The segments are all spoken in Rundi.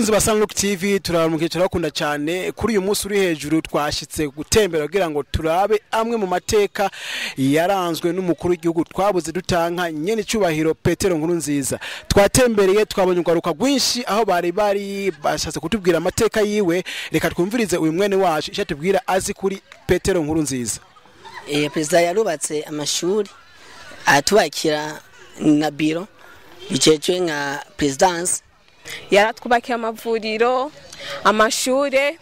Bakunzi ba Sunlook TV, turabamukiye, turabakunda cyane. Kuri uyu munsi uri hejuru twashitse gutembera kugira ngo turabe amwe mu mateka yaranzwe n'umukuru w'igihugu twabuze dutanka, nyene cyubahiro Petero Nkurunziza. Twatembereye, twabonye urwaruka rwinshi aho bari bashatse kutubwira amateka yiwe. Reka twumvirize uyu mwene wacu icyo atubwira azi kuri Petero Nkurunziza. Perezida yarubatse amashuri, atubakira na biro bijejwe nka présidence. Yaratwubakiye amavuriro, amashure,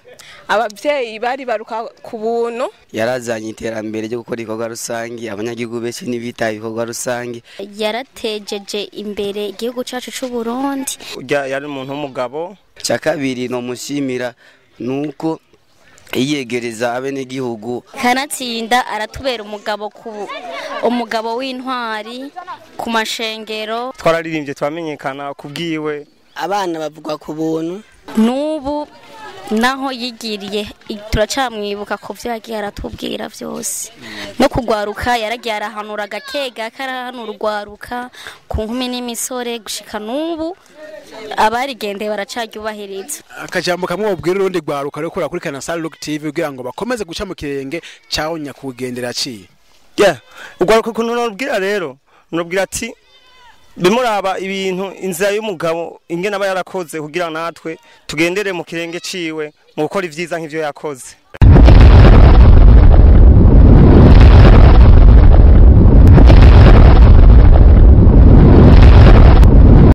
ababyeyi bari baruka ku buntu. Yarazanye iterambere ryo gukora ibikorwa rusange, abanyagihugu benshi ntibitaye ibikorwa rusange. Yaratejeje imbere igihugu cyacu cy'u Burundi. Urya yari umuntu w'umugabo. Cya kabiri nomushimira nuko yiyegereza abenegihugu. Kanatsinda aratubera umugabo, ku umugabo w'intwari ku mashengero. Twararirimbye twamenyekana kubwiwe. Abana bavugwa ku buntu. N'ubu naho yigiriye turacamwibuka ku byo yagiye aratubwira byose, no kugwaruka yaragiye arahanura gake gake, arahanura urwaruka ku nkumi n'imisore, gushika n'ubu abarigendeye baracaryubahiriza. Akajambo kamwe wobwira urundi rwaruka rero kurakurikirana Sunlook TV kugira ngo bakomeze guca mu kirenge caho nyakwigendera aciye. Yeah, urwaruka ukuntu nobwira rero, nobwira ati bimuraba ibintu, inzira y'umugabo ingene aba yarakoze, kugira natwe tugendere mu kirenge ciwe mu gukora ivyiza nk'ivyo yakoze.